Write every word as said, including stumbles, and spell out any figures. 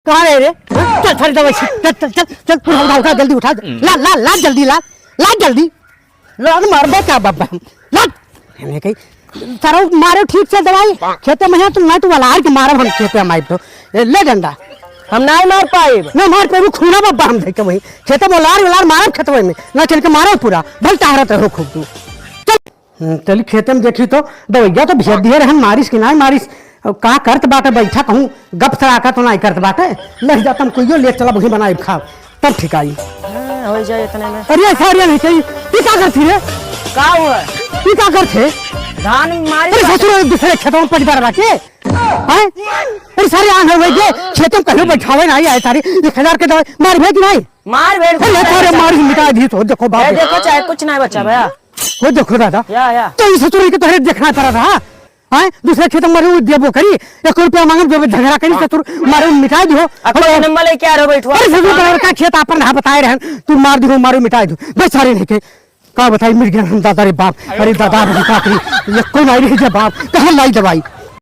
कहाँ गए रे? चल, सारे दवाई से, चल, चल, चल, चल, उठा, उठा, उठा, जल्दी उठा। ला, ला, ला, जल्दी ला, ला, जल्दी। ला, मारबे का बाबा हम? ला। हमें कही, सारा मारे ठीक से दवाई, खेते में है, तुम नहीं, तुम लार के मारब हम खेते में आइब तो। ए, ले डंडा। हम नहीं मार पाइब। नहीं मार पाइब, खूना बाबा हम देख के वही। खेते में लार, लार मारब खेतवे में। ना चल के मारब पूरा। भल टहरत रहो खूब तू। चल। हम्म, चली खेते में देखी तो दवैया तो भेज दिए रहन, मारिस कि नाहीं मारिस। अब का करत बाटे, बैठा कहूँ गप सराका तो नाहीं करत बाटे। नहीं जाता हम कोइयो ले चला वही बनाई खाब, तब ठीक आई। हाँ, हो जाए इतने में। अरे ऐसा अरे नहीं चाहिए। ये का करत ही रे? का हुआ? ये का करत है? धान मारी अरे बाटे। ससुर, दूसरे खेतों में पड़ी बार बाटे। हैं? अरे सारे आंग हो गए, खेतों में कहीं बैठावे नहीं आए सारे। एक हजार के दवाई मार भेज नहीं। मार भेज अरे सारे मार मिटा दी तो देखो बाप ए, रे। देखो चाहे कुछ नहीं बचा भैया। वो देखो दादा, या, या। तो इस ससुर के तोहरे देखना पड़ा था, हैं? दूसरे खेत में मरे वो देबो करी, एक रुपया मांगम देबो, झगड़ा करी, ससुर मारे वो मिटाई दियो। आ, कोई नंबर लेके आ रहे हो, बैठवा। अरे ससुर का लड़का खेत आपन रहा बताए रहन, तू मार दियो, मारो मिटाई दो। बस सारे नहीं के, का बताई, मिट गया हम दादा रे बाप, अरे दादा रे बाप रे, ये कौन आई रही जब बाप, कहाँ लाई दवाई?